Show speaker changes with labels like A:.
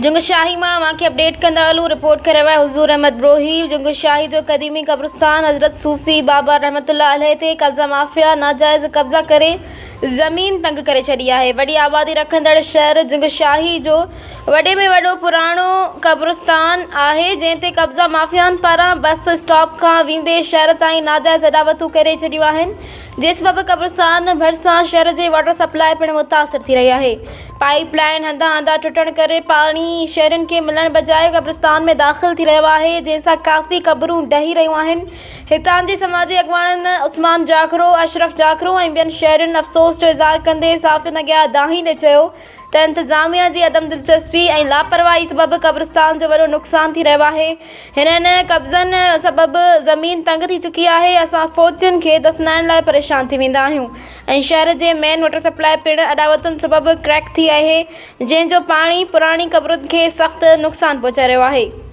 A: جنگ شاهي مان اوهان کي اپڊيٽ ڪندا هلون رپورٽ ڪري رهيو آهي حضور احمد بروهي جنگ شاهي جو قديمي قبرستان حضرت صوفي بابا رحمت الله عليه تي قبضا مافيا ناجائز قبضا ڪري زمين تنگ ڪري ڇڏي آهي وڏي آبادي رکندڙ شهر جنگ شاهي جو وڏي ۾ وڏو پراڻو قبرستان آهي جنهن تي قبضا مافيائن پاران بس اسٽاپ کان ويندي شهر تائين ناجائز اڏاوتون ڪري ڇڏيون آهن جنهن سبب قبرستان ڀرسان شهر جي واٽر سپلاء پڻ متاثر ٿي رهي آهي پائيپ لائين هنڌان هنڌان ٽٽڻ ڪري پاڻي شهرين کي ملڻ بجاء قبرستان ۾ داخل ٿي رهيو آهي جنهن سان ڪافي قبرون ڊهي رهيون آهن هتان جي سماجي اڳواڻن عثمان جاکرو، اشرف جاکرو ۽ ٻين شهرين افسوس جو اظهار ڪندي صحافين اڳيان دانهيندي چيو ته انتظاميا جي عدم دلچسپي ۽ لاپرواهي سبب قبرستان جو وڏو نقصان ٿي رهيو آهي، هنن قبضن سبب زمين تنگ ٿي چڪي آهي، اسان فوتين کي دفنائڻ لاء پريشان ٿي ويندا آهيون ۽ شهر جي مين واٽر سپلاء پڻ اڏاوتن سبب ڪريڪ ٿي آهي، جنهن جو پاڻي پراڻي قبرن کي سخت نقصان پهچائي رهيو آهي.